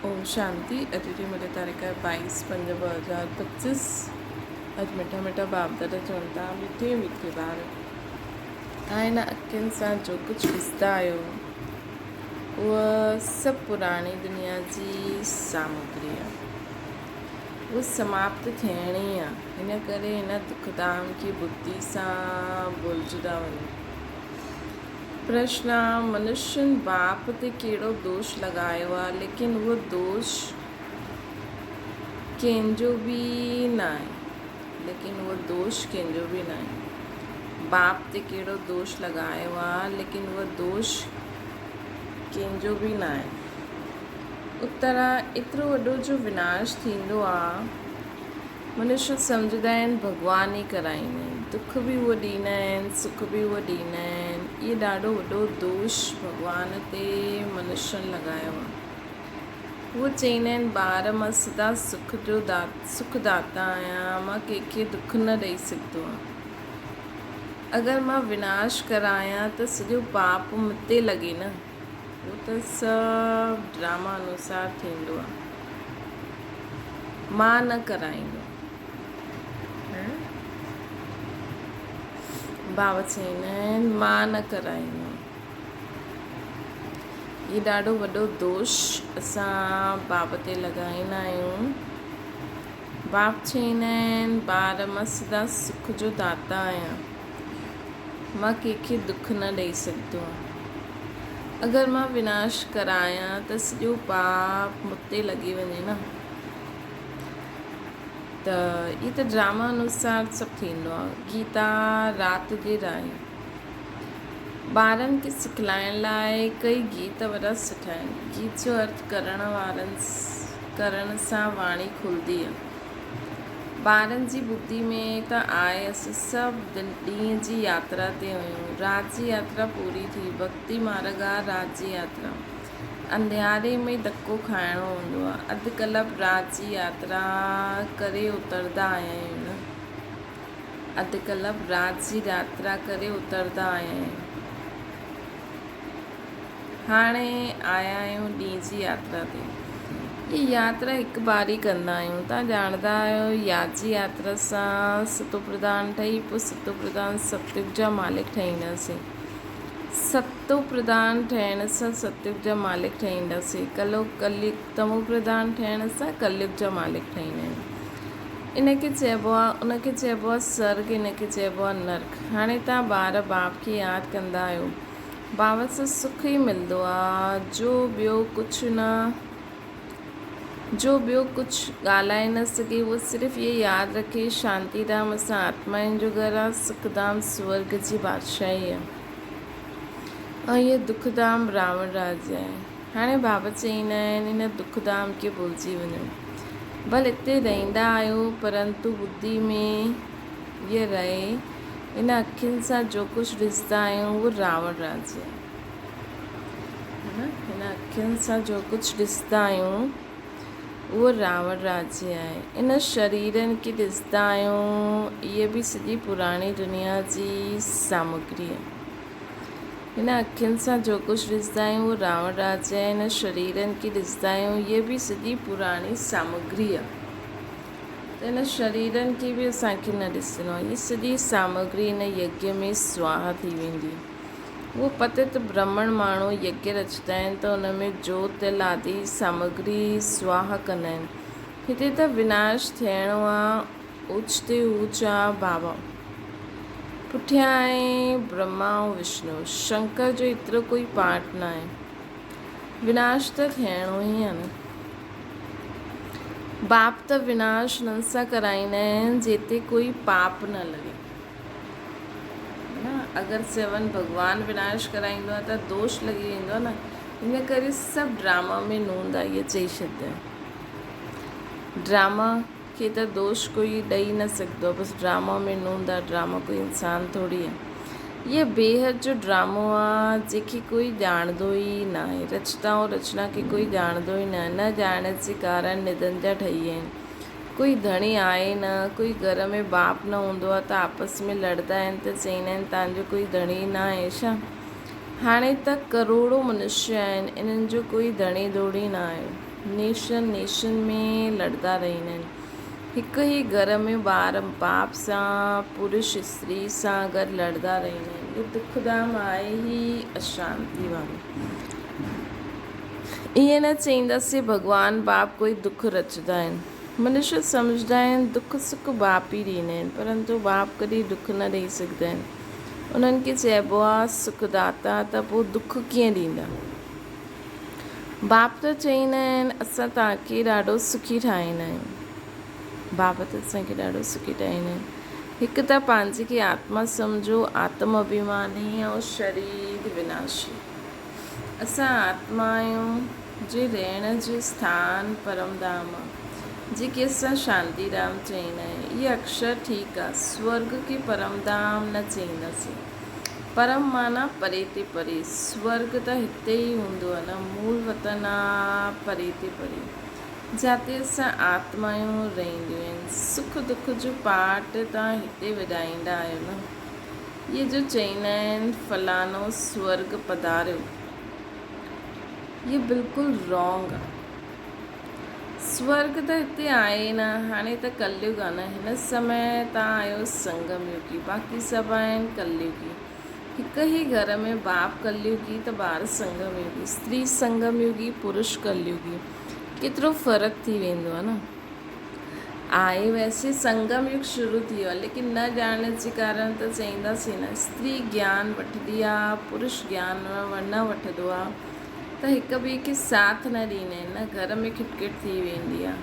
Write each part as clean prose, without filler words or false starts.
اوم شانتي اڄ جي ملي تاريخ آهي 22 5 2025 اڄ مٺا مٺا باپ دادا چون ٿا مٺي مٺي ٻار توهان هن اکين سان جو ڪجهه ڏسندا آهيو اهو سڀ پراڻي دنيا جي سامگري آهي اهو سماپت ٿيڻي آهي هن ڪري هن دکڌام کي ٻڌي سان ڀلجندا وڃو. پرشن، منشين باپ تي ڪهڙو دوش لڳايو آ، ليڪن اهو دوش ڪنهن جو به ناهي، ليڪن اهو دوش ڪنهن جو به ناهي. باپ تي ڪهڙو دوش لڳايو آ، ليڪن اهو دوش ڪنهن جو به ناهي. اتر، ايترو وڏو جو وناش ٿيندو آ، منشي سمجهندا آهن ڀڳوان ئي ڪرائيندا آهن، دک به اهو ڏيندا آهن، سک به اهو ڏيندا آهن، اهي ڏاڍو وڏو دوش ڀڳوان تي منشين لڳايو آهي. اهو چئيندا آهن ٻار مان سدا سک جو سک داتا آهيان، مان ڪنهن کي دک نه ڏئي سگهندو آهيان. اگر مان وناش ڪرايان ته سڄو پاپ مون تي لڳي نه. اهو ته سڀ ڊراما انوسار ٿيندو آهي. مان نه ڪرائيندو. بابا چئيندا آهن مان نه ڪرائيندو. هي ڏاڍو وڏو دوش اسان باب تي لڳائيندا آهيون. باب چئيندا آهن ٻار مان سدا سک جو داتا آهيان. مان ڪنهن کي دک نه ڏئي سگهندو آهيان. اگر مان وناش ڪرايان ته سڄو پاپ مون تي لڳي وڃي نه. ته هي ته ڊراما انوسار سڀ ٿيندو آهي. گيتا رات دير آهي. ٻارن کي سکلائڻ لاء ڪئي گيت وڏا سٺا آهن. گيت جو ارٿ ڪرڻ وارن ڪرڻ سان واڻي کلندي آهي. ٻارن جي ٻڌي ۾ ته آء اسين سڀ ڏينهن جي ياترا تي هيون. رات جي ياترا پوري ٿي. ڀڳتي مارڳ آ رات جي ياترا. انڌياري ۾ ڌڪو کائڻو هوندو آ. اڌ ڪلپ رات جي ياترا ڪري اتردا آيا آهيون نه. اڌ ڪلپ رات جي ياترا ڪري اتردا آيا آهيون. هاڻي آيا آهيون ڏينهن جي ياترا تي. هيء ياترا هڪ بار ئي ڪندا آهيون. توهان ڄاڻندا آهيو ياد جي ياترا سان ستو پرڌان ٺهي پوء ستو پرڌان ستيگ جا مالڪ ٺهينداسين. ستو پرڌان ٺهڻ سان ستيگ جا مالڪ ٺهينداسين. ڪلو ڪليگ تمو پرڌان ٺهڻ سان ڪليگ جا مالڪ ٺهيندا آهيون. ان کي چئبو آهي ان کي چئبو آهي سرڳ ان کي چئبو آهي نرڪ. هاڻي توهان ٻار باپ کي ياد ڪندا آهيو. باوس سک ئي ملندو آ، جو ٻيو ڪجهه نه، جو ٻيو ڪجهه ڳالهائي نه سگهي، اهو صرف اهي ياد رکي، شانتي ڌام اسان آتمائن جو گهر آ، سک ڌام سورڳ جي بادشاهي آ ۽ اهي دک ڌام راوڻ راڄ آهي. هاڻي بابا چئيندا آهن، هن دک ڌام کي ڀلجي وڃو. ڀل اتي رهندا آهيو، پرنتو ٻڌي ۾ اهي رهي. هن اکين سان جو ڪجهه ڏسندا آهيون اهو راوڻ راڄ آهي. هن اکين سان جو ڪجهه ڏسندا آهيون اهو راوڻ راڄ آهي. ان شريرن کي ڏسندا آهيون اهي به سڄي پراڻي دنيا جي سامگري آهي. هن اکين سان جو ڪجهه ڏسندا آهيون اهو راوڻ راڄ آهي. هن شريرن کي ڏسندا آهيون اهي به سڄي پراڻي سامگري آهي. ته هن شريرن کي به اسان کي نه ڏسڻو آهي. هيء سڄي سامگري هن يگيه ۾ سواها ٿي ويندي. اهو پتت برهمڻ ماڻهو يگيه رچندا آهن ته ان ۾ جوت، تيل آدي سامگري سواها ڪندا آهن. هتي ته وناش ٿيڻو آ، اوچ تي اوچ آ بابا. پٺيان آهي برهما ۽ وشنو. شنڪر جو ايترو ڪوئي پارٽ ناهي. وناش ته ٿيڻو ئي آ نه. باپ ته وناش انهن سان ڪرائيندا آهن جتي ڪوئي پاپ نه لڳي. نه اگر چون ڀڳوان وناش ڪرائيندو آهي ته دوش لڳي ويندو آهي نه ان ڪري سڀ ڊراما ۾ نوند آئي چئي ڇڏيندا آهن ڊراما کي ته دوش ڪوئي ڏئي نه سگهندو آهي بس ڊرامو ۾ نوند آهي ڊرامو ڪوئي انسان ٿوري آهي هيء بيحد جو ڊرامو آ جنهن کي ڪوئي ڄاڻندو ئي ناهي. رچتا ۽ رچنا کي ڪوئي ڄاڻندو ئي ناهي. نه ڄاڻڻ جي ڪارڻ ندن جا ٺهي ويا آهن. ڪوئي ڌڻي آهي نه، ڪوئي گهر ۾ باپ نه هوندو آ ته آپس ۾ لڙندا آهن ته چئيندا آهن تان جو ڪوئي ڌڻي ناهي ڇا؟ هاڻي ته ڪروڙون منشي آهن انهن جو ڪوئي ڌڻي ڌوڙي ناهي. نيشن نيشن ۾ لڙدا رهندا آهن. هڪ ئي گهر ۾ ٻار باپ سان، پرش استري سان گڏ لڙدا رهندا آهن. اهو دک ڌام آهي ئي اشانتي وارو. ائين نه چئينداسين ڀڳوان باپ ڪوئي دک رچندا آهن. منشيه سمجهندا آهن دک سک باپ ئي ڏيندا آهن پرنتو باپ ڪڏهن دک نه ڏئي سگهندا آهن. انهن کي چئبو آهي سک داتا ته پوء دک ڪيئن ڏيندا؟ باپ ته چئيندا آهن اسان توهان کي ڏاڍو سکي ٺاهيندا آهيون. باپ ته اسان کي ڏاڍو سکي ٺاهيندا آهن. هڪ ته پنهنجي کي آتما سمجهو، آتم اڀيماني ۽ شرير وناشي. اسان آتما آهيون جي رهڻ جو اسٿان پرم ڌام آ، جيڪي اسان شانتي ڌام چئيندا آهيون. اهي اڪشر ٺيڪ آ، سورڳ کي پرم ڌام نه چئينداسين. پرم معنيٰ پري تي پري. سورڳ ته هتي ئي هوندو آ نه، مول وطن آ پري تي پري، جاتي اسان آتمائون رهنديون آهن. سک دک جو پاٽ توهان هتي وڄائيندا آهيو نه. اهي جو چئيندا آهن فلاڻو سورڳ پڌاريو، اهي بلڪل رانگ آ. سورڳ ته هتي آهي ئي نه، هاڻي ته ڪليگ آ نه، هن سمي تان آهيو سنگم يگي، باقي سڀ آهن ڪليگي. هڪ ئي گهر ۾ باپ ڪليگي ته ٻار سنگم يگي، استري سنگم يگي، پرش ڪليگي، ڪيترو فرق ٿي ويندو آ نه. آهي ويسي سنگم يگ شروع ٿي ويو آ، ليڪن نه ڄاڻڻ جي ڪارڻ ته چئينداسين نه، استري گيان وٺندي آ، پرش گيان نه وٺندو آ. ته هڪ ٻئي کي ساٿ نه ڏيندا آهن نه گهر ۾ کٽ کٽ ٿي ويندي آ.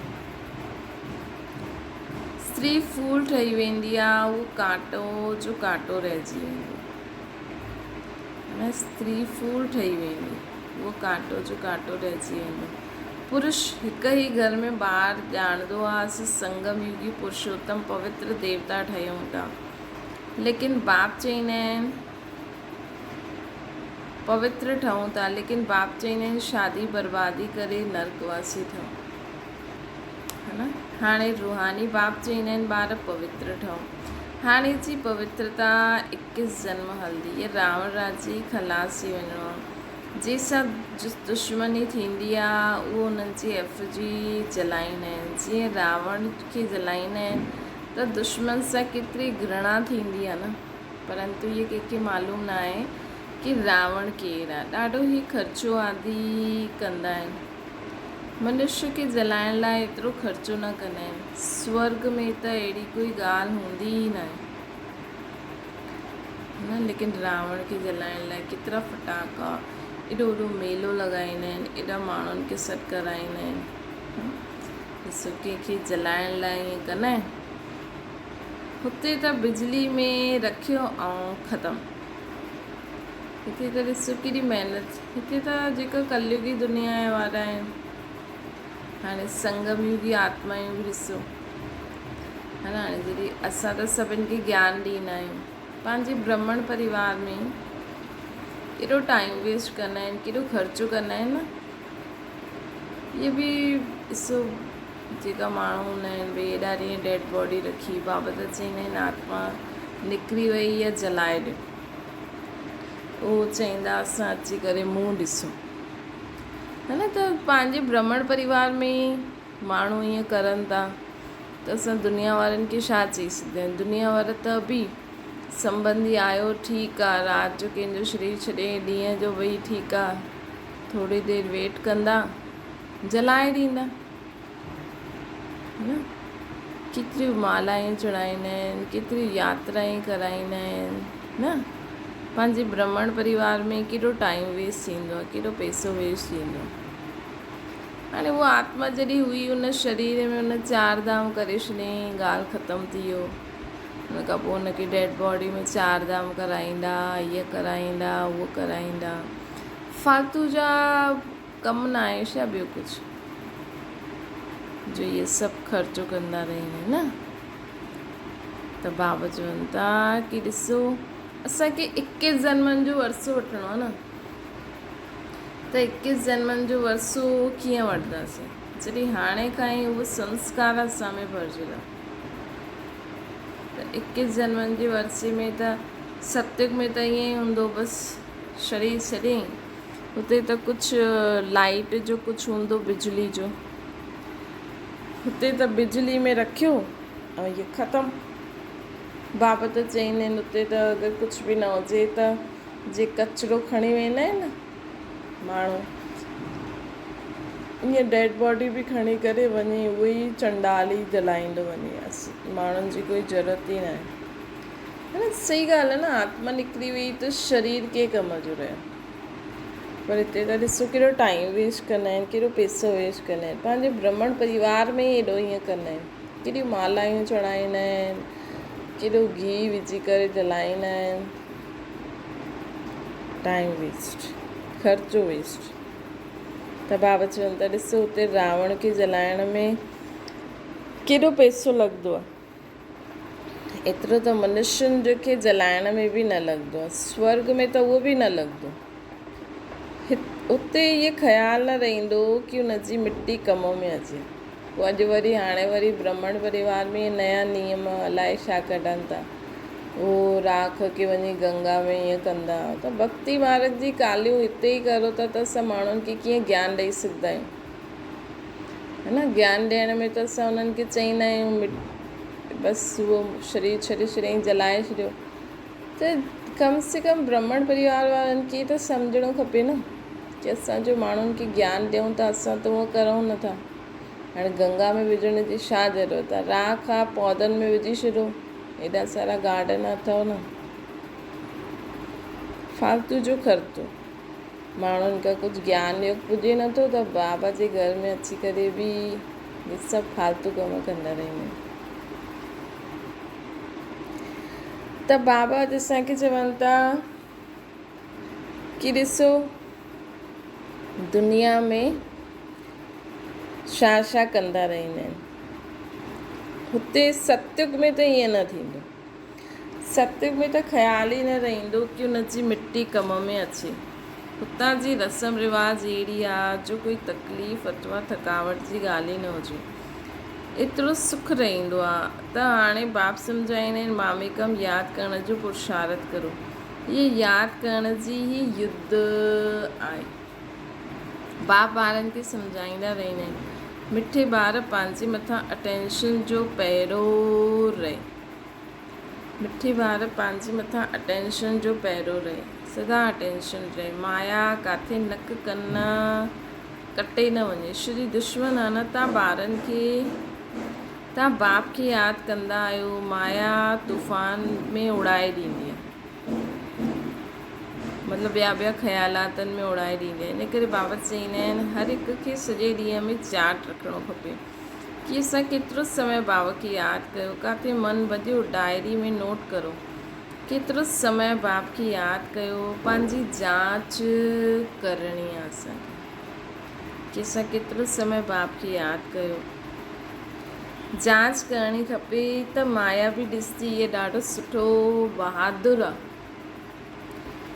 استري ڦول ٺهي ويندي آ اهو ڪانٽو جو ڪانٽو رهجي ويندو نه استري ڦول ٺهي ويندي اهو ڪانٽو جو ڪانٽو رهجي ويندو. پرش هڪ ئي گهر ۾ ٻار ڄاڻندو آ اسين سنگم يگي پرشوتم پوتر ديوتا ٺهيون ٿا ليڪن باپ چئيندا آهن پوتر ٺهون ٿا ليڪن باپ چئيندا آهن شادي بربادي ڪري نرڪ واسي ٺهو ها نه هاڻي روحاني باپ چئيندا آهن ٻار پوتر ٺهو هاڻي جي پوترتا اڪيس جنم هلندي هي راوڻ راجي خلاص ٿي وڃڻو آهي جنهن سان دشمني ٿيندي آهي اهو انهن جي ايف جي جلائيندا آهن جيئن راوڻ کي جلائيندا آهن ته دشمن سان ڪيتري گهرڻا ٿيندي آهي نه پرنتو اهي ڪنهن کي معلوم نه آهي ڪي راوڻ ڪير آهي. ڏاڍو ئي خرچو آدي ڪندا آهن. منشيه کي جلائڻ لاء ايترو خرچو نه ڪندا آهن. سورڳ ۾ ته اهڙي ڪوئي ڳالهه هوندي ئي ناهي. نه ليڪن راوڻ کي جلائڻ لاء ڪيترا ڦٽاڪا، ايڏو وڏو ميلو لڳائيندا آهن، ايڏا ماڻهن کي سڏ ڪرائيندا آهن. ڏسو ڪنهن کي جلائڻ لاء ائين ڪندا آهن. هتي ته بجلي ۾ رکيو ۽ ختم. هتي ته ڏسو ڪيڏي محنت. هتي ته جيڪا ڪليوگي دنيا وارا آهن. هاڻي سنگم يگي آتمائون به ڏسو. ها نه هاڻي جڏهن اسان ته سڀن کي گيان ڏيندا آهيون. پنهنجي برهمڻ پريوار ۾ ڪيڏو ٽائيم ويسٽ ڪندا آهن، ڪيڏو خرچو ڪندا آهن نه. اهي به ڏسو جيڪا ماڻهو هوندا آهن ڀئي ايڏا ڏينهن ڊيڊ باڊي رکي بابا ته چئيندا آهن آتما نڪري وئي يا جلائي ڏيو اهو چئيندا اسان اچي ڪري منهن ڏسو ها نه ته پنهنجي برهمڻ پريوار ۾ ئي ماڻهو ائين ڪرن ٿا ته اسان دنيا وارن کي ڇا چئي سگهندا آهيون دنيا وارا ته به سنبنڌي آيو ٺيڪ آ رات جو ڪنهن جو شرير ڇڏي ڏينهن جو وئي ٺيڪ آ ٿوري دير ويٽ ڪندا جلائي ڏيندا نه ڪيتريون مالائون چڙهائيندا آهن ڪيتريون ياترائون ڪرائيندا آهن نه پنهنجي برهمڻ پريوار ۾ ڪيڏو ٽائيم ويسٽ ٿيندو آهي ڪيڏو پئسو ويسٽ ٿيندو آهي هاڻي اها آتما جڏهن هئي ان شرير ۾ ان چار ڌام ڪري ڇڏيائين ڳالهه ختم ٿي ويو ان کان پوء ان کي ڊيڊ باڊي ۾ چار ڌام ڪرائيندا هيء ڪرائيندا اهو ڪرائيندا فالتو جا ڪم نه آهي ڇا ٻيو ڪجهه جو اهي سڀ خرچو ڪندا رهن نه ته بابا چون ٿا ڪي ڏسو اسانکي اڪيس جنمن جو ورثو وٺڻو آهي نه ته اڪيس جنمن جو ورثو ڪيئن وٺنداسين جڏهن هاڻي کان ئي اهو سنسڪار اسان ۾ ڀرجي ته اڪيس جنمن جي ورثي ۾ ته ستيگ ۾ ته ائين ئي هوندو بس شرير ڇڏيائين. هتي ته ڪجهه لائيٽ جو ڪجهه هوندو بجلي جو. هتي ته بجلي ۾ رکيو ۽ اهي ختم. بابا ته چئيندا آهن اتي ته اگر ڪجهه به نه هجي ته جي ڪچرو کڻي ويندا آهن نه ماڻهو ائين ڊيڊ باڊي به کڻي ڪري وڃي اهو ئي چنڊال ئي جلائيندو وڃي ماڻهن جي ڪوئي ضرورت ئي ناهي. نه صحيح ڳالهه آهي نه آتما نڪري وئي ته شرير ڪنهن ڪم جو رهيو. پر هتي ته ڏسو ڪهڙو ٽائيم ويسٽ ڪندا آهن ڪهڙو پئسو ويسٽ ڪندا آهن پنهنجي برهمڻ پريوار ۾ ئي ايڏو ائين ڪندا آهن ڪيڏيون مالائون چڙهائيندا آهن ڪيڏو گيهه وجهي ڪري جلائيندا آهن ٽائيم ويسٽ خرچو ويسٽ ته بابا چون ٿا ڏسو هتي راوڻ کي جلائڻ ۾ ڪيڏو پئسو لڳندو آهي ايترو ته منشين کي جلائڻ ۾ به نه لڳندو آهي. سورڳ ۾ ته اهو به نه لڳندو. اتي اهي خيال نه رهندو ڪي ان جي مٽي ڪم ۾ اچي. پوء اڄ وري هاڻي وري برهمڻ پريوار ۾ نيا نيم الائي ڇا ڪڍن ٿا. اهو راک کي وڃي گنگا ۾ ائين ڪندا. ته ڀڳتي مارگ جي ڳالهيون هتي ئي ڪرو ٿا ته اسان ماڻهن کي ڪيئن گيان ڏئي سگهندا آهيون. هي نه گيان ڏيڻ ۾ ته اسان انهن کي چئيندا آهيون بس اهو شرير ڇڏي ڇڏيائين جلائي ڇڏيو ته ڪم سي ڪم برهمڻ پريوار وارن کي ته سمجهڻو کپي نه ڪي اسان جو ماڻهن کي گيان ڏيون ٿا اسان ته اهو ڪرون نٿا هاڻي گنگا ۾ وجهڻ جي ڇا ضرورت آهي راک آهي پوڌن ۾ وجهي ڇڏو ايڏا سارا گارڊن اٿو نه فالتو جو خرچو ماڻهن کان ڪجهه گيان يوگ پڄي نٿو ته بابا جي گهر ۾ اچي ڪري به هي سڀ فالتو ڪم ڪندا رهندا آهن. ته بابا اڄ اسان کي چون ٿا ڪي ڏسو دنيا ۾ ڇا ڇا ڪندا رهندا آهن. هتي ستيگ ۾ ته ائين نه ٿيندو. ستيگ ۾ ته خيال ئي نه رهندو ڪي ان جي مٽي ڪم ۾ اچي. هتان جي رسم رواج اهڙي آ جو ڪوئي تڪليف اٿوا ٿڪاوٽ جي ڳالهه ئي نه هجي. ايترو سک رهندو آ ته هاڻي باپ سمجهائيندا آهن ماميڪم ياد ڪرڻ جو پرشارٿ ڪرو. هيء ياد ڪرڻ جي ئي يڌ آهي. باپ ٻارن کي سمجهائيندا رهندا آهن. مٺي ٻار پنهنجي مٿان اٽينشن جو پهرو رهي. مٺي ٻار پنهنجي مٿان اٽينشن جو پهرو رهي. سدا اٽينشن رهي. مايا ڪاٿي نڪ ڪن ڪٽي نه وڃي. شري دشمن آ نه تان ٻارن کي تان باپ کي ياد ڪندا آهيو مايا طوفان ۾ اڙائي ڏيندي آ. مطلب ٻيا ٻيا خيالاتن ۾ اڙائي ڏيندي آ. ان ڪري بابا چئيندا آهن هر هڪ کي سڄي ڏينهن ۾ چارٽ رکڻو کپي. ڪي اسان ڪيترو سمي بابا کي ياد ڪيو، ڪاٿي من ڀڄيو ڊائري ۾ نوٽ ڪرو. ڪيترو سمي باپ کي ياد ڪيو، پنهنجي جاچ ڪرڻي آ اسان کي. ڪي اسان ڪيترو سمي باپ کي ياد ڪيو. جاچ ڪرڻي کپي ته مايا به ڏسجي هيء ڏاڍو سٺو بهادر آ.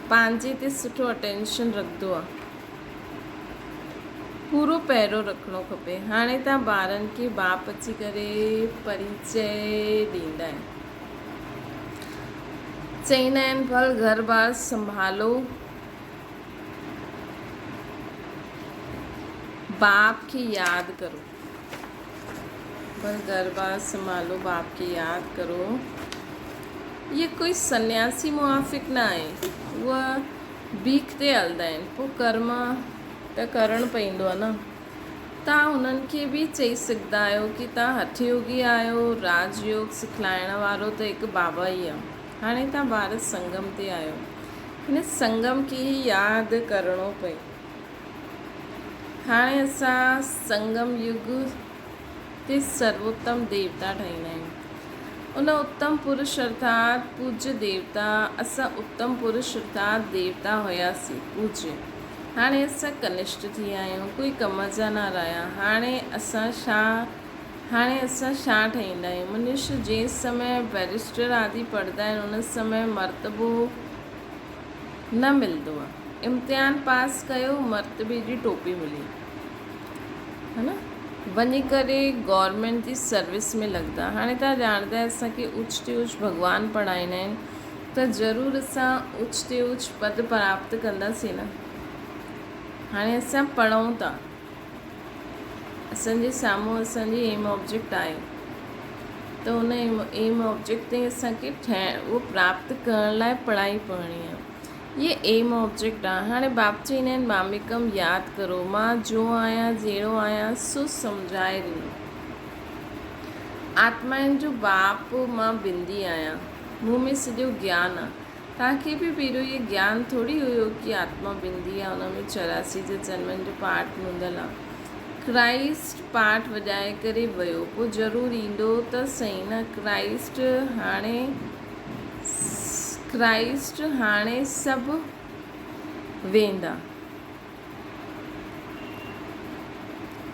پنهنجي تي سٺو اٽينشن رکندو آ. پورو پهرو رکڻو کپي. هاڻي تان ٻارن کي باپ اچي ڪري پريچئه ڏيندا آهن. چئيندا آهن ڀل گهر بار سنڀالو باپ کي ياد ڪرو. ڀل گهر بار سنڀالو باپ کي ياد ڪرو. اهي ڪوئي سنياسي موافق نه آهي. اها بيک تي هلندا آهن پوء ڪرم ته ڪرڻ پئيندو آهي نه. توهان هنن کي به چئي سگهندا آهيو ڪي توهان هٺ يوگي آهيو، راج يوگ سکلائڻ وارو ته هڪ بابا ئي آهي. هاڻي توهان ڀارت سنگم تي آهيو. هن سنگم کي ئي ياد ڪرڻو پئي. هاڻي اسان سنگم يگ تي سروتم ديوتا ٺهيندا آهيون. ان اتم پرش ارٿات پوجيه ديوتا، اسان اتم پرش ارٿات ديوتا هياسين، پوجيه. هاڻي اسان ڪنشٽ ٿي ويا آهيون، ڪوئي ڪم جا نه رهيا. هاڻي اسان ڇا هاڻي اسان ڇا ٺهيندا آهيون؟ منش جنهن سمي بئريسٽر آدي پڙهندا آهن، ان سمي مرتبو نه ملندو آهي. امتحان پاس ڪيو، مرتبي جي ٽوپي ملي. ها نه وڃي ڪري گورنمينٽ جي سروس ۾ لڳندا هاڻي توهان ڄاڻندا آهيو اسان کي اوچ تي اوچ ڀڳوان پڙهائيندا آهن ته ضرور اسان اوچ تي اوچ پد پراپت ڪنداسين نه. هاڻي اسان پڙهون ٿا. اسان جي سامهون اسان جي ايم آبجيڪٽ آهي ته ان ايم آبجيڪٽ تائين اسان کي ٺهڻ اهو پراپت ڪرڻ لاء پڙهائي پڙهڻي آهي. هي ايم آبجيڪٽ آهي. هاڻي باپ چئيندا آهن ماميڪم ياد ڪرو، مان جو آهيان جهڙو آهيان سو سمجهائي ڏنو. آتمائن جو باپ مان بندي آهيان، مون ۾ سڄو گيان آهي. توهان کي به پهريون اهي گيان ٿوري هيو ڪي آتما بندي آ ان ۾ 84 جي جنمن جو پاٺ ٻڌل آ. ڪرائسٽ پاٺ وڄائي ڪري ويو پو ضرور ايندو ته سهي نه ڪرائسٽ هاڻي ڪرائسٽ هاڻي سڀ ويندا.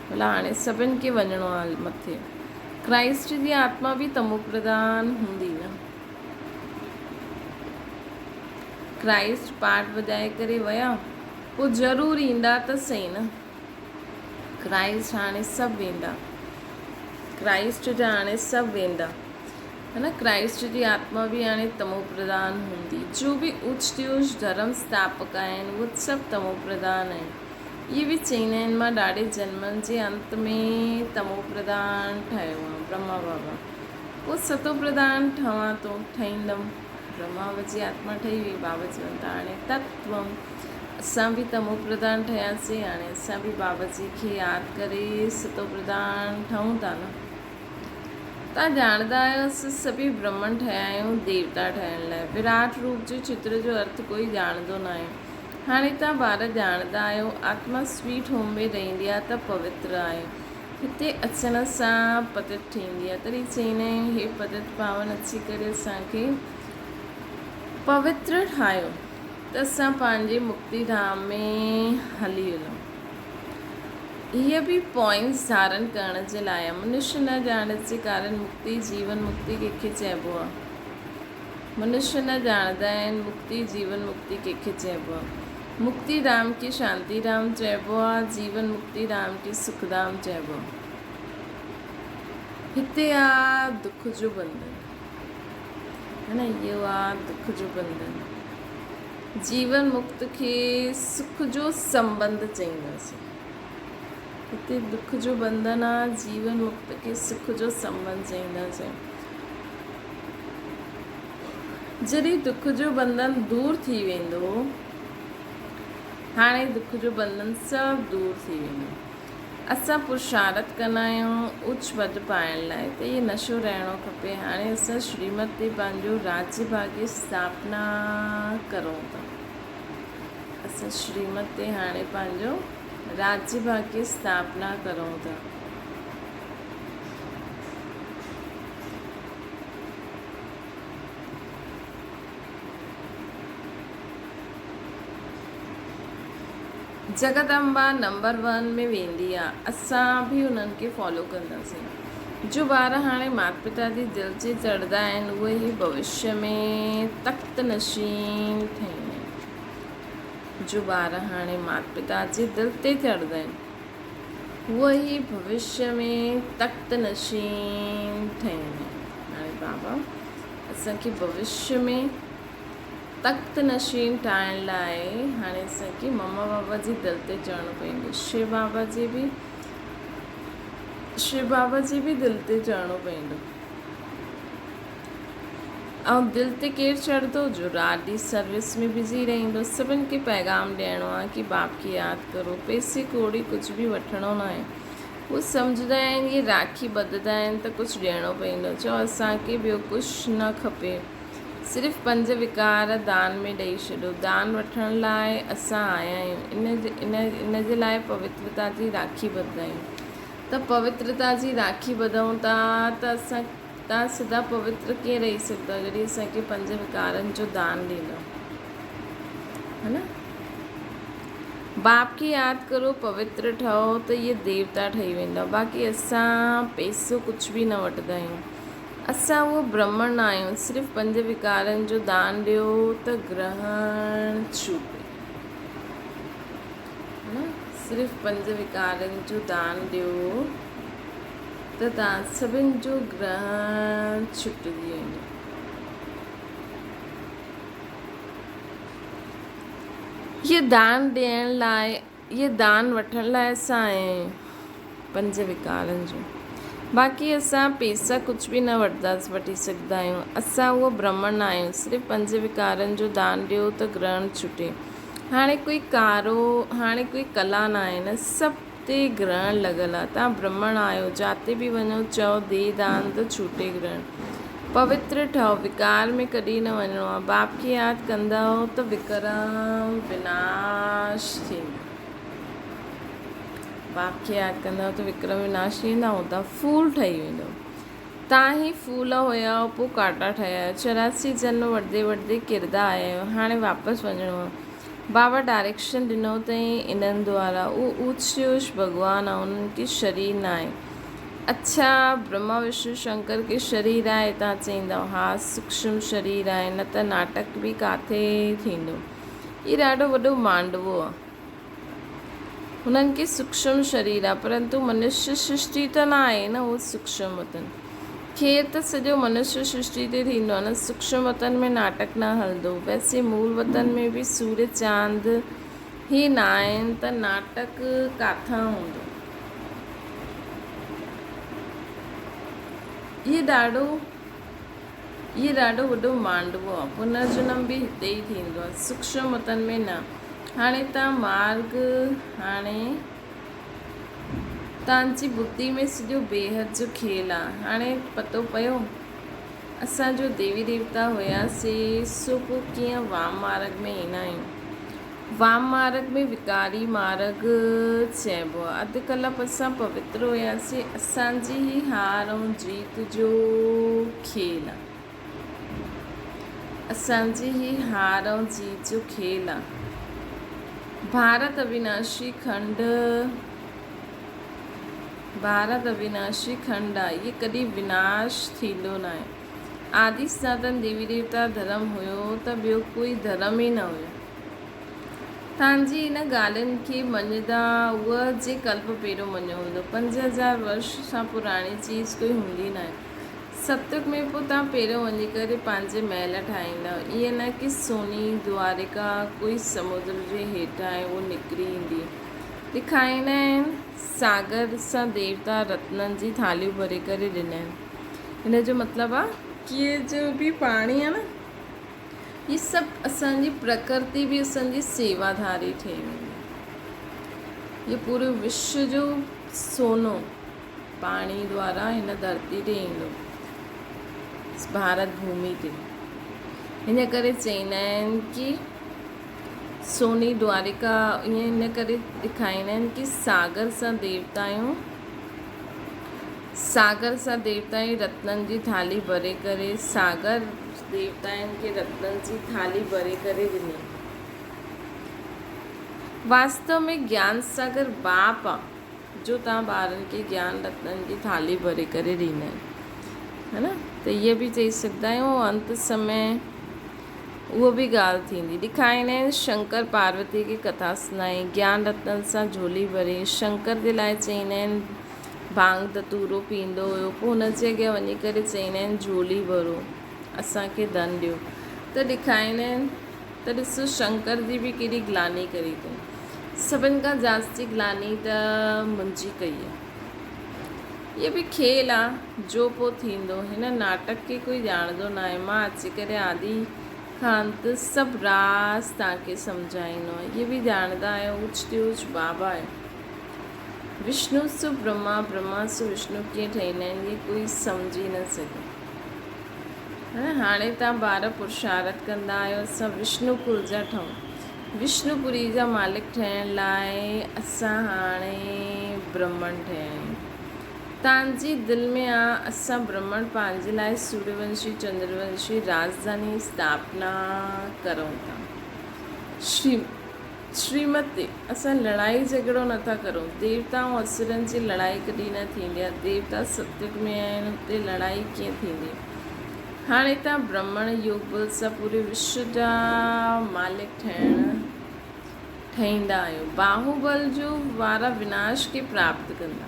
ڀلا هاڻي سڀن کي وڃڻو آ مٿي. ڪرائسٽ جي آتما به تموپرڌان هوندي نه. ڪرائسٽ پاٺ وڄائي ڪري ويا، پوء ضرور ايندا ته سهي نه. ڪرائسٽ هاڻي سڀ ويندا. ڪرائسٽ جا هاڻي سڀ ويندا. ها نه ڪرائسٽ جي آتما به هاڻي تمو پرڌان هوندي. جو به اوچ تيوچ ڌرم سٿاپڪ آهن، اهي سڀ تمو پرڌان آهن. اهي به چئيندا آهن مان ڏاڍي جنمن جي انت ۾ تمو پرڌان ٺهيو آهيان. برهما بابا. پوء ستو پرڌان ٺهان ٿو، ٺهيندم. برهما جي آتما ٺهي وئي، بابا چون ٿا هاڻي تتوم اسان به تمو پرڌان ٺهياسين، هاڻي اسان به بابا جي کي ياد ڪري ستو پرڌان ٺهون ٿا نه. توهان ڄاڻندا آهيو اسان سڀئي برهمڻ ٺهيا آهيون ديوتا ٺهڻ لاء. وراٽ روپ جي چتر جو ارٿ ڪوئي ڄاڻندو ناهي. هاڻي توهان ٻار ڄاڻندا آهيو آتما سويٽ هوم ۾ رهندي آهي ته پوتر آهي. هتي اچڻ سان پتت ٿيندي آهي تڏهن چئيندا آهيون هي پتت پاون اچي ڪري اسان کي پوتر ٺاهيو ته اسان پنهنجي مڪتي ڌام ۾ هلي وڃون. هيء به پوائنٽس ڌارن ڪرڻ جي لاء آهي. منشي نه ڄاڻڻ جي ڪارڻ مڪتي جيون مڪتي ڪنهن کي چئبو آهي؟ منشي نه ڄاڻندا آهن مڪتي جيون مڪتي ڪنهن کي چئبو آهي؟ مڪتي ڌام کي شانتي ڌام چئبو آ، جيون مڪتي ڌام کي سک ڌام چئبو آ. هتي آ دک جو بنڌن. ها نه اهو آ دک جو بنڌن. جيون مڪت کي سک جو سنٻنڌ چئينداسين. هتي دک جو بنڌن آ، جيون مڪت کي سک جو سنٻنڌ چئينداسين. جڏهن دک جو بنڌن دور ٿي ويندو، هاڻي دک جو بنڌن سڀ دور ٿي ويندو. اسان پرشارٿ ڪندا آهيون اچ پد پائڻ لاء ته اهي نشو رهڻو کپي. هاڻي اسان شريمت تي پنهنجو راجيه ڀاڳيه اسٿاپنا ڪرون ٿا. اسان شريمت تي هاڻي پنهنجو راجيه ڀاڳيه اسٿاپنا ڪرون ٿا. جگدمبا نمبر ون ۾ ويندي آ اسان به انهن کي فالو ڪنداسين. جو ٻار هاڻي مات پتا جي دل تي چڙهندا آهن اهي ئي ڀوشيه ۾ تخت نشين ٺهيندا آهن. جو ٻار هاڻي مات پتا جي دل تي چڙهندا آهن اهي ئي ڀوشيه ۾ تخت نشين ٺهيندا آهن. هاڻي بابا اسان کي ڀوشيه ۾ تخت نشين ٺاهڻ لاء هاڻي اسان کي مما بابا جي دل تي چڙهڻو پوندو. شو بابا جي به شو بابا جي به دل تي چڙهڻو پوندو. ۽ دل تي ڪير چڙهندو جو رات ڏينهن سروس ۾ بزي رهندو. سڀن کي پيغام ڏيڻو آهي ڪي باپ کي ياد ڪرو. پئسي ڪوڙي ڪجهه به وٺڻو ناهي. هو سمجهندا آهن اهي راکي ٻڌندا آهن ته ڪجهه ڏيڻو پوندو. چئو اسان کي ٻيو ڪجهه نه کپي. صرف پنج وڪار دان ۾ ڏئي ڇڏيو. دان وٺڻ لاء اسان آيا آهيون. ان جي لاء پوترتا جي راکي ٻڌندا آهيون. ته پوترتا جي راکي ٻڌون ٿا ته اسان توهان سدا پوتر ڪيئن رهي سگهندؤ جڏهن اسان کي پنج وڪارن جو دان ڏيندؤ. ها نه؟ باپ کي ياد ڪرو پوتر ٺهو ته اهي ديوتا ٺهي ويندا. باقي اسان پئسو ڪجهه به نه وٺندا آهيون. اسان اهو برهمڻ نه آهيون. صرف پنج وڪارن جو دان ڏيو ته گرهڻ ڇوٽي. ها نه؟ صرف پنج وڪارن جو دان ڏيو ته توهان سڀن جو گرهڻ ڇٽجي ويندو. هيء دان ڏيڻ لاء اهي دان وٺڻ لاء اسان آيا آهيون پنج وڪارن جو. باقي اسان پيسا ڪجهه به نه وٺي سگهندا آهيون. اسان اهو برهمڻ نه آهيون. صرف پنج وڪارن جو دان ڏيو ته گرهڻ ڇٽي. هاڻي ڪوئي ڪارو، هاڻي ڪوئي ڪلا نه آهي نه سڀ تي گرهڻ لڳل آهي. توهان برهمڻ آهيو، جاتي به وڃو چئو the دان ته ڇوٽي گرهڻ. پوتر ٺهو، وڪار ۾ ڪڏهن نه وڃڻو آهي. باپ کي ياد ڪندؤ ته وڪرم وناش ٿيندو. باپ کي ياد ڪندؤ ته وڪرم وناش ٿي ويندا ۽ توهان ڦول ٺهي ويندؤ. توهان ئي ڦول هيا پوء ڪانٽا ٺهيا آهيو. 84 جنم وٺندي وٺندي ڪردا آيا آهيو. هاڻي واپس وڃڻو آهي. بابا ڊائريڪشن ڏنو اٿئين انهن دوارا. اهو اوچ تي اوچ ڀڳوان آهي انهن کي شرير ناهي. اڇا برهما وشنو شنڪر کي شرير آهي توهان چئيندؤ ها سوڪشم شرير آهي نه ته ناٽڪ به ڪاٿي ٿيندو. هي ڏاڍو وڏو مانڊوو آهي. هنن کي سوڪشم شرير آهي پرنتو منشيه سرشٽي ته نه آهي نه اهو سوڪشم وطن. کير ته سڄو منشيه سرشٽي تي ٿيندو آهي نه سوڪشم وطن ۾ ناٽڪ نه هلندو. ويسي مول وطن ۾ به سوريه چاند هي نه آهن ته ناٽڪ ڪاٿان هوندو. هي ڏاڍو هي ڏاڍو وڏو مانڊوو آهي. پنرجنم به هتي ئي ٿيندو آهي. سوڪشم وطن ۾ نه. هاڻي تان مارگ هاڻي تان جي ٻڌي ۾ سڄو بيحد جو کيل آهي. هاڻي پتو پيو اسان جو ديوي ديوتا هيا سي سو پوء ڪيئن وام مارگ ۾ ايندا آهيون. وام مارگ ۾ وڪاري مارگ چئبو آهي. اڌ ڪلپ اسان پوتر هياسين. اسان جي هي هار ۽ جيت جو کيل آهي. اسان جي هي هار ۽ جيت جو کيل آهي. ڀارت اويناشي کنڊ ڀارت اويناشي کنڊ آهي. هي ڪڏهن وناش ٿيندو ناهي. آدي سناتن ديوي ديوتا ڌرم هيو ته ٻيو ڪوئي ڌرم ئي نه هيو. تان جي ان ڳالهين کي مڃيندا اهو جي ڪلپ پهريون مڃيو هوندو. 5000 ورش سان پراڻي چيز ڪوئي هوندي ناهي. ستيگ ۾ پوء تان پهريون وڃي ڪري پنهنجي محل ٺاهيندؤ. ائين نه ڪي سوني دوارڪا ڪوئي سمندر جي هيٺان آهي اهو نڪري ايندي. ڏکائيندا آهن. ساگر سان ديوتا رتنن جي ٿالهيون ڀري ڪري ڏنا آهن. هن جو مطلب آ. ڪي جو به پاڻي آ نه هي سڀ اسان جي پرڪرتي به اسان جي سيواڌاري ٺهي ويندي. هي پوري وشو جو سونو پاڻي دوارا هن ڌرتي تي ايندو ڀارت ڀومي تي. هن ڪري چئيندا آهن ڪي سوني دوارڪا ائين هن ڪري ڏکائيندا آهن ڪي ساگر سان ديوتائون ساگر سان ديوتائين رتنن جي ٿالهي ڀري ڪري ساگر ديوتائن کي رتنن جي ٿالهي ڀري ڪري ڏني. واستو ۾ گيان ساگر باپ آ جو توهان ٻارن کي گيان رتنن جي ٿالهي ڀري ڪري ڏيندا آهن ها نه ته اهي به چئي سگهندا آهيون انت سمي اهو به ڳالهه ٿيندي ڏکائيندا آهن شنڪر پاروتي کي ڪٿا سنائي گيان رتنن سان جهولي ڀري شنڪر جي لاء چئيندا آهن ڀانگ ڌتورو پيئندو هيو پوء هن جي اڳيان وڃي ڪري چئيندا آهن جهولي ڀرو اسان کي ڌن ڏيو ته ڏکائيندا آهن ته ڏسو شنڪر جي به ڪيڏي گلاني ڪري اٿن سڀن کان جاستي گلاني ته منهنجي ڪئي آهي هي به کيل آ جو پوء ٿيندو هن ناٽڪ کي ڪوئي ڄاڻندو ناهي مان اچي ڪري آدي کان انت سڀ راز توهان کي سمجهائيندو آهيان هي به ڄاڻندا آهيو اوچ تي اوچ بابا آهيو. وشنو سو برهما، برهما سو وشنو ڪيئن ٺهيندا آهن اهي ڪوئي سمجهي نه سگهيو. هاڻي توهان ٻار پرشارت ڪندا آهيو اسان وشنو ڪل جا ٺهون. وشنو پوري جا مالڪ ٺهڻ لاء اسان هاڻي برهمڻ ٺهيا آهيون. توهان جي دل ۾ آ اسان برهمڻ پنهنجي لاء سوريونشي چندرونشي راڄڌاني اسٿاپنا ڪرون ٿا. شري. شريمتي، اسان لڙائي جهڳڙو نه ٿا ڪرون. ديوتا ۽ اسرن جي لڙائي ڪڏهن نه ٿيندي آهي. ديوتا ستيگ ۾ آهن، اتي لڙائي ڪيئن ٿيندي؟ هاڻي توهان برهمڻ يوگ بل سان پوري وشو جا مالڪ ٺهيندا آهيو. باهوبل جو وارا وناش کي پراپت ڪندا.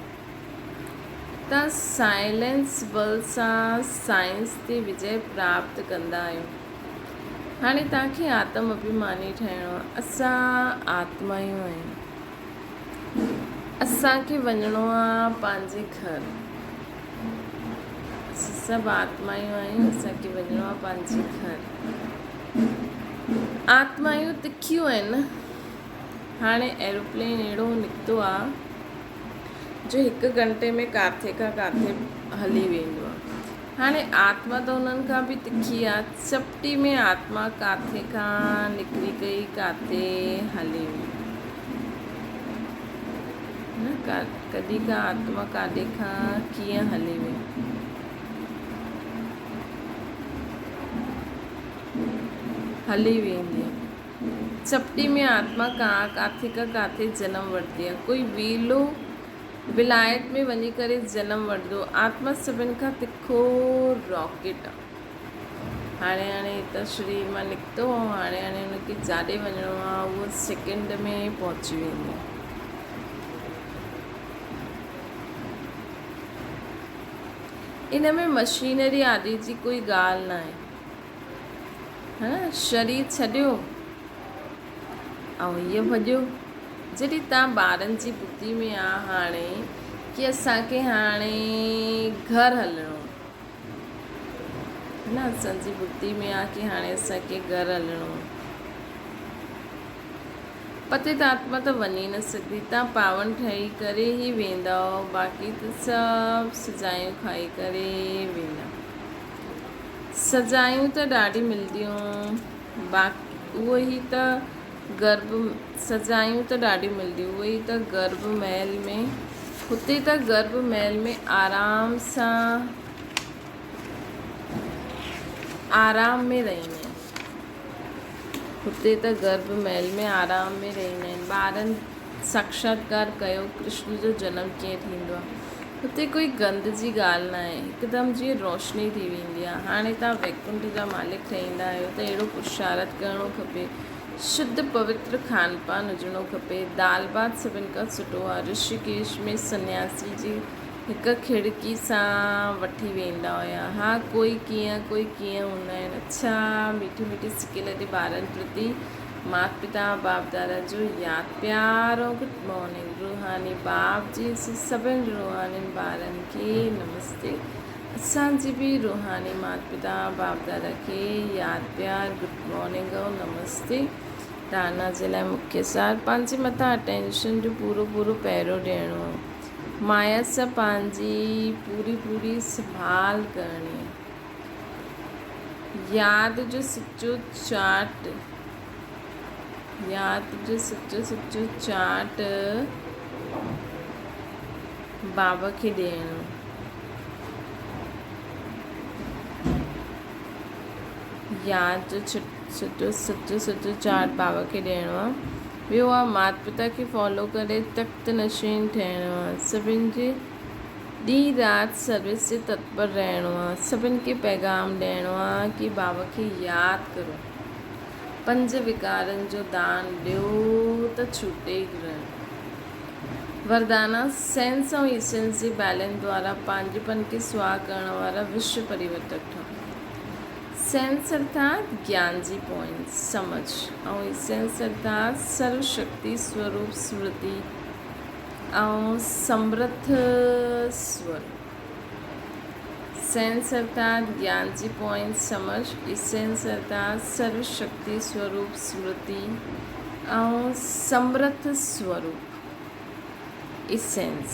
توهان سائلينس بل سان سائنس تي وجئه پراپت ڪندا آهيو. هاڻي توهان کي آتم اڀيماني ٺهڻو آهي. اسان آتمايون آهيون. اسان کي وڃڻو آ پنهنجي گهر. اسين سڀ آتمايون آهيون، اسان کي وڃڻو آ پنهنجي گهر. آتمايون تکيون آهن نه. هاڻي ايروپلين اهڙو نڪتو آ جو هڪ گهنٽي ۾ ڪاٿي کان ڪاٿي هلي ويندو آ. هاڻي آتما ته انهن کان به تکي آ. چپٽي ۾ آتما ڪاٿي کان نڪري ڪئي ڪاٿي هلي وئي. نه ڪڏهن کان آتما ڪاڏي کان ڪيئن هلي وئي. هلي ويندي آ. چپٽي ۾ آتما ڪاٿي کان ڪاٿي جنم وٺندي آ. ڪوئي ويلو ولايت ۾ وڃي ڪري جنم وٺندو. آتما سڀن کان تکو راڪيٽ آ. هاڻي هاڻي هتان شرير مان نڪتو ۽ هاڻي هاڻي هن کي جاڏي وڃڻو آ اهو سيڪنڊ ۾ پهچي ويندو. ان ۾ مشينري آدي جي ڪوئي ڳالهه ناهي. ها نه شرير ڇڏيو ۽ هيء ڀڄيو. جڏهن توهان ٻارن جي ٻڌي ۾ آ هاڻي ڪي اسان کي هاڻي گهر هلڻو آ. نه اسان جي ٻڌي ۾ آ ڪي هاڻي اسان کي گهر هلڻو آ. پتيت آتما ته وڃي نه سگهندي. توهان پاون ٺهي ڪري ئي ويندؤ باقي ته سڀ سزايون کائي ڪري ويندا. سزايون ته ڏاڍي ملنديون باقي اهو ئي ته گرڀ سزايون ته ڏاڍيون ملنديون اهو ئي ته گرڀ محل ۾ هتي ته گرڀ محل ۾ آرام سان آرام ۾ رهندا آهن هتي ته گرڀ محل ۾ آرام ۾ رهندا آهن ٻارن ساڪشاتڪار ڪيو ڪرشن جو جنم ڪيئن ٿيندو آهي هتي ڪوئي گند جي ڳالهه ناهي هڪدم جيئن روشني ٿي ويندي آهي هاڻي توهان ويڪنٺ جا مالڪ ٺهيندا آهيو ته اهڙو پرشارٿ ڪرڻو کپي شڌ پوتر کان پان هجڻو کپي دال ڀات سڀن کان سٺو آهي رشيڪيش ۾ سنياسي جي هڪ کڙڪي سان وٺي ويندا هيا ها ڪوئي ڪيئن ڪوئي ڪيئن هوندا آهن اڇا ميٺي ميٺي سڪي لڌي ٻارن پرتي مات پتا باپ دادا جو ياد پيار ۽ گڊ مارننگ روحاني باپ جي سڀن روحانين ٻارن کي نمستي اسان جي به روحاني مات پتا باپ دادا کي ياد پيار گڊ مارننگ ۽ نمستي دانا جي لاء مکيه سار پنهنجي مٿان اٽينشن جو پورو پورو پهرو ڏيڻو آهي مايا سان پنهنجي پوري پوري سنڀال ڪرڻي آهي ياد جو سچو چاٽ ياد جو سچو سچو چاٽ بابا کي ڏيڻو. ياد جو سچو سچو سچو چاٽ بابا کي ڏيڻو آ. ٻيو آ مات پتا کي فالو ڪري تخت نشين ٺهڻو آ. سڀن جي ڏينهن رات سروس جي تتپر رهڻو آ. سڀن کي پيغام ڏيڻو آ ڪي بابا کي ياد ڪرو. پنج وڪارن جو دان ڏيو ته ڇوٽي گرهڻ. وردانا، سينس ۽ ايسنس جي بيلنس دوارا پنهنجيپن کي سواهه ڪرڻ وارا وشو پريورتڪ ٺهو. سينس ارٿات گيان جي پوائنٽ، سمجهه، ۽ ايسنس ارٿات سرو شڪتي سوروپ سمرتي ۽ سمرٿ سوروپ. سينس ارٿات گيان جي پوائنٽ، سمجهه، ايسنس ارٿات سرو شڪتي سوروپ سمرتي ۽ سمرٿ سوروپ، ايسنس.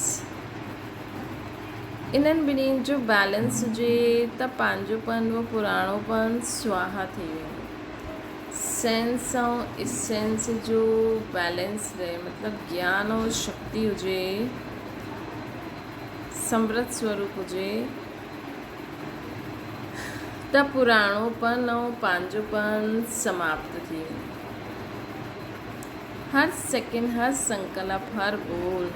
انهن ٻنهين جو بيلنس هجي ته پنهنجو پن و پراڻو پن سواها ٿي ويندو. سينس ۽ ايسنس جو بيلنس رهي مطلب گيان ۽ شڪتي هجي. سمرت سوروپ هجي ته پراڻو پن ۽ پنهنجو پن سماپت ٿي ويندو. هر سيڪنڊ، هر سنڪلپ، هر ٻول،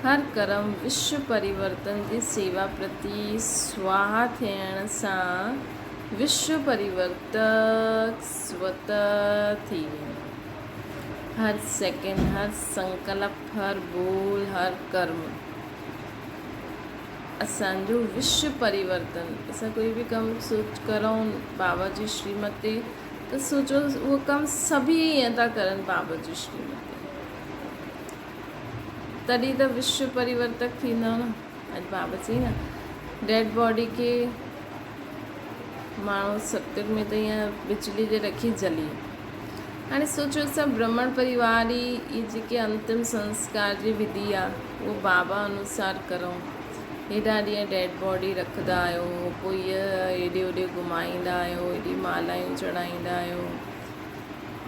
هر ڪرم وشو پريورتن جي سيوا پرتي سواها ٿيڻ سان وشو پريورتڪ سوت ٿي ويندو. هر سيڪنڊ، هر سنڪلپ، هر ٻول، هر ڪرم اسان جو وشو پريورتن، اسان ڪوئي به ڪم سوچ ڪرون بابا جي شريمت تي ته سوچو اهو ڪم سڀ ئي ائين ٿا ڪرن بابا جي شريمت تي. تڏهن ته وشو پريورتڪ ٿيندو نه. اڄ بابا چئي نه ڊيڊ باڊي کي ماڻهو ستيگ ۾ ته ائين بجلي تي رکي جلي. هاڻي سوچو اسان برهمڻ پريوار ئي اهي جيڪي انتم سنسڪار جي وڌي آ اهو بابا انوسار ڪرون. هيڏا ڏينهن ڊيڊ باڊي رکندا آهيو پوء اها هيڏي هوڏي گهمائيندا آهيو هيڏي مالائون چڙهائيندا آهيو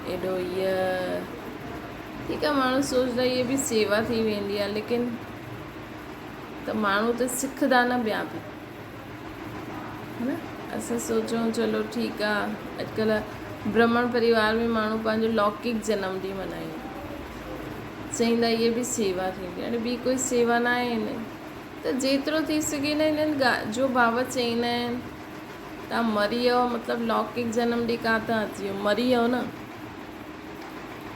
ايڏو اها ٺيڪ آ ماڻهو سوچدا اهي به سيوا ٿي ويندي آ ليڪن ته ماڻهو ته سکندا نه ٻيا به ها نه اسان سوچون چلو ٺيڪ آ اڄڪلهه برهمڻ پريوار ۾ ماڻهو پنهنجو لوڪڪ جنم ڏينهن ملهائيندا چئيندا اهي به سيوا ٿيندي هاڻي ٻي ڪوئي سيوا نه آهي هن ته جيترو ٿي سگهي نه هنن جو بابا چئيندا آهن تان مري ويو مطلب لوڪڪ جنم ڏينهن ڪاتان اچي ويو مري ويو نه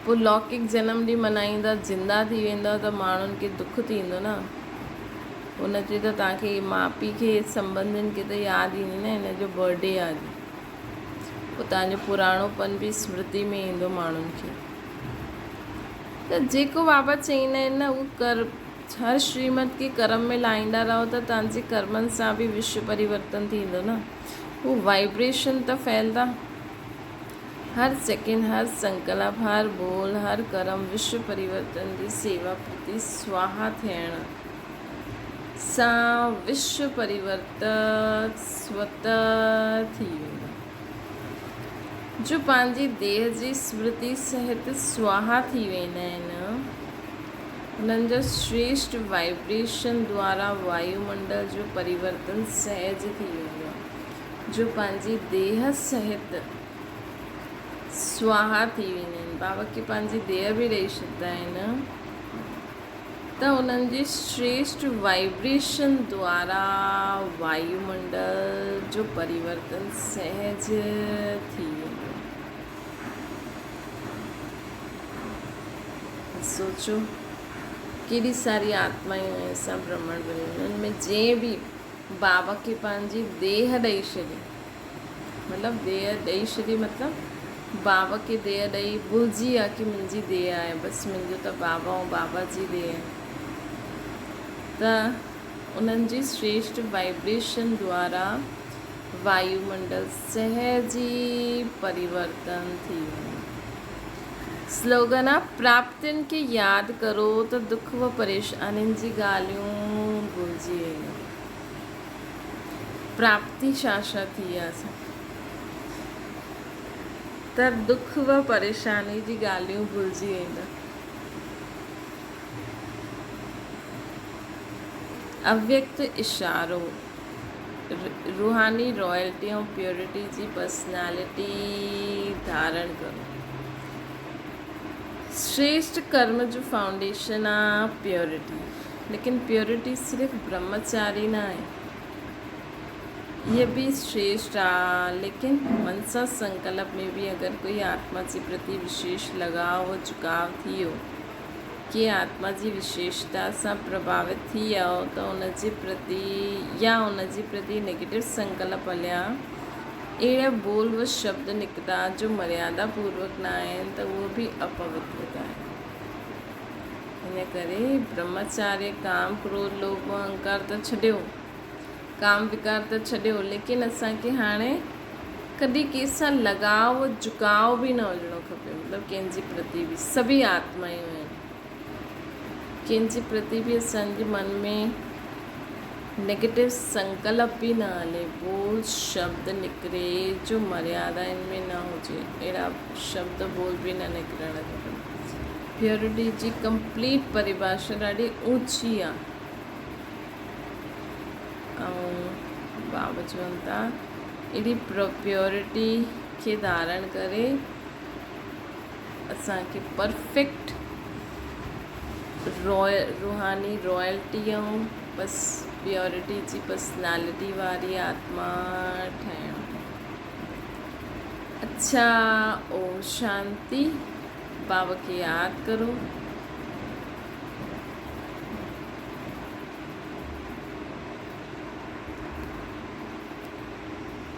پوء لوڪڪ جنم ڏينهن ملهائيندا زنده ٿي ويندؤ ته ماڻهن کي دک ٿيندو نه. ان تي ته توهان کي ماء پيء کي سنٻنڌين کي ته ياد ايندي نه هن جو برٿ ڊي آهي اڄ. پوء توهان جو پراڻو پن به سمرتي ۾ ايندو ماڻهن کي. ته جيڪو بابا چئيندا آهن نه اهو ڪر هر شريمت کي ڪرم ۾ لائيندا رهو ته توهان جي ڪرمن سان به وشو پريورتن ٿيندو نه. هو وائبريشن ته ڦهلدا. هر سيڪنڊ، هر سنڪلپ، هر ٻول، هر ڪرم وشو پريورتن جي سيوا پرتي سواها ٿيڻ سان وشو پريورتڪ سوته ٿي ويندو. جو پنهنجي ديهه جي سمرتي سهت سواها ٿي ويندا آهن، انهن جا شريشٽ وائبريشن دوارا وايومنڊل جو پريورتن سهج ٿي ويندو آهي. جو پنهنجي ديهه سهت سواها ٿي ويندا آهن. بابا کي پنهنجي ديهه به ڏئي ڇڏيندا آهن ته انهن جي شريشٽ وائبريشن دوارا وايومنڊل جو پريورتن سهج ٿي ويندو آهي. سوچو ڪيڏي ساري آتمائون آهن اسان برهمڻ بنيون انهن ۾ جنهن به بابا کي پنهنجي ديهه ڏئي ڇڏي. مطلب ديهه ڏئي ڇڏي مطلب بابا کي ديهه ڏئي ڀلجي ويا ڪي منهنجي ديهه آهي بس منهنجو ته بابا ۽ بابا جي ديهه ته انهن جي شريشٽ وائبريشن دوارا وايومنڊل سهج ئي پريورتن ٿي ويندو. سلوگن آ پراپتين کي ياد ڪرو ته دک و پريشانين جي ڳالهيون ڀلجي ويندؤ. پراپتي ڇا ڇا ٿي آ اسان کي ته دک و پريشاني جي ڳالهيون ڀلجي ويندؤ. اويڪت اشارو، روحاني رائلٽي ۽ پيورٽي جي پرسنالٽي ڌارڻ ڪرو. شريشٽ ڪرم جو فائونڊيشن آ پيورٽي. ليڪن پيورٽي صرف برهمچاري نه آهي. اهي به شريشٽ آ ليڪن منسا سنڪلپ ۾ به اگر ڪوئي آتما جي پرتي وشيش لڳاء و جهڪاء ٿي ويو ڪي آتما جي وشيشتا سان پرڀاوت ٿي ويو ته ان جي پرتي يا ان جي پرتي نيگيٽو سنڪلپ هليا اهڙا ٻول و شبد نڪتا جو مريادا پوروڪ نه آهن ته اهو به اپوترتا آهي. ان ڪري برهمچاري ڪام ڪروڌ لوڀ موهه اهنڪار ته ڇڏيو، ڪام وڪار ته ڇڏيو ليڪن اسان کي هاڻي ڪڏهن ڪنهن سان لڳاء و جهڪاء به نه هجڻو کپي مطلب ڪنهن جي پرتي به سڀئي آتمائون آهن ڪنهن جي پرتي به اسان جي من ۾ نيگيٽو سنڪلپ به نه هلي بول شبد نڪري جو مريادا ان ۾ نه هجي اهڙا شبد بول به نه نڪرڻ کپن پيورٽي جي ڪمپليٽ پريڀاشا ڏاڍي اوچي آ ۽ بابا چون ٿا اهڙي پيورٽي کي ڌارڻ ڪري اسان کي پرفيڪٽ روحاني رائلٽي ۽ بس پيورٽي جي پرسنالٽي واري آتما ٺهڻ. اڇا اوم شانتي بابا کي ياد ڪرو.